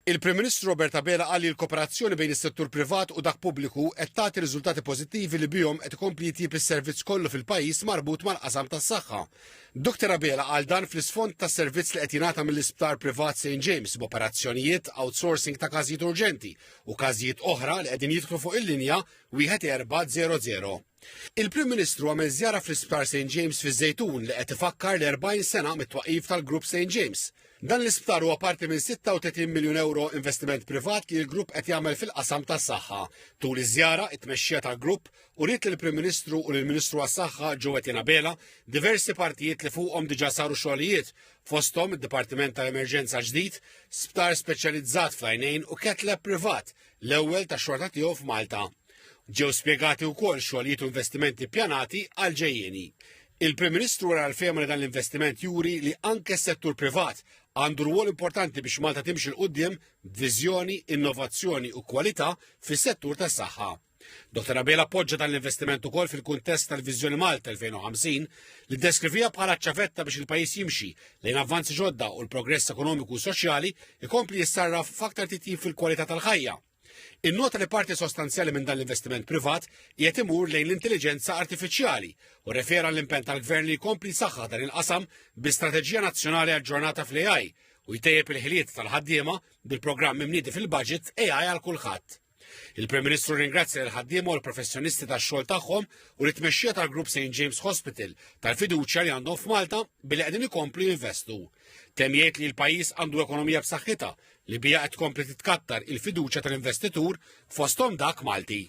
Il-Prim Ministru Robert Abela qal li l-kooperazzjoni bejn is-settur privat u dak pubbliku qed tagħti riżultati pożittivi li bihom qed ikompli jitjieb is-servizz kollu fil-pajjiż marbut mal-qasam tas-saħħa. Dr Abela qal dan fl-isfond tas-servizz li qed jingħata mill-Isptar Privat St James b'operazzjonijiet, outsourcing ta' każijiet urġenti u każijiet oħra li qegħdin jidħlu fuq il-linja 1400. Il-Prim Ministru għamel żjara fl-Isptar St James fiż-Żejtun li qed ifakkar l-40 sena mit-twaqif tal-Grupp St James. Dan l-isptar huwa parti minn 36 miljun euro investiment privat li l-grupp qed jagħmel fil-qasam tas-saħħa. Tul iż-żjara, it-tmexxija tal-grupp uriet lill-Prim Ministru u lill-Ministru għas-Saħħa Joe Etienne Abela diversi partijiet li fuqhom diġà saru xogħlijiet, fosthom id-Dipartiment tal-Emerġenza ġdid, sptar speċjalizzat fl-għajnejn u cath lab privat, l-ewwel tax-xorta tiegħu f'Malta. Ġew spjegati wkoll xogħlijiet u investimenti ppjanati għal ġejjieni. Il-Prim Ministru wera l-fehma li dan l-investiment juri li anke s-settur privat għandu rwol importanti biex Malta timxi 'l quddiem b'viżjoni, innovazzjoni u kwalità fis-settur tas-saħħa. Dr. Abela poġġa dan l-investiment ukoll fil-kuntest tal-Viżjoni Malta 2050 li ddeskrivija bħala ċavetta biex il-pajjiż jimxi lejn avvanzi ġodda u l-progress ekonomiku u soċjali ikompli jissarraf f'aktar titjib fil-kwalità tal-ħajja. Innota li parti sostanzjali minn dan l-investiment privat qiegħed imur lejn l-intelliġenza artifiċjali u refera l-impenn tal-gvern li jkompli jsaħħaħ dan il-qasam bi strateġija nazzjonali aġġornata fl-AI u jtejjeb il-ħiliet tal-ħaddiema bil-programm imniedi fil-budget AI għal kulħadd. Il-Prim Ministru ringrazzja l-ħaddiema u l-professjonisti tax-xogħol tagħhom u l-tmexxija tal-Grupp St. James Hospital tal-fiduċja li għandhom f'Malta billi qegħdin ikomplu jinvestu. Temm jgħid li l-pajjiż għandu ekonomija b'saħħitha li biha qed tkompli titkattar il-fiduċja tal-investitur fosthom dak Malti.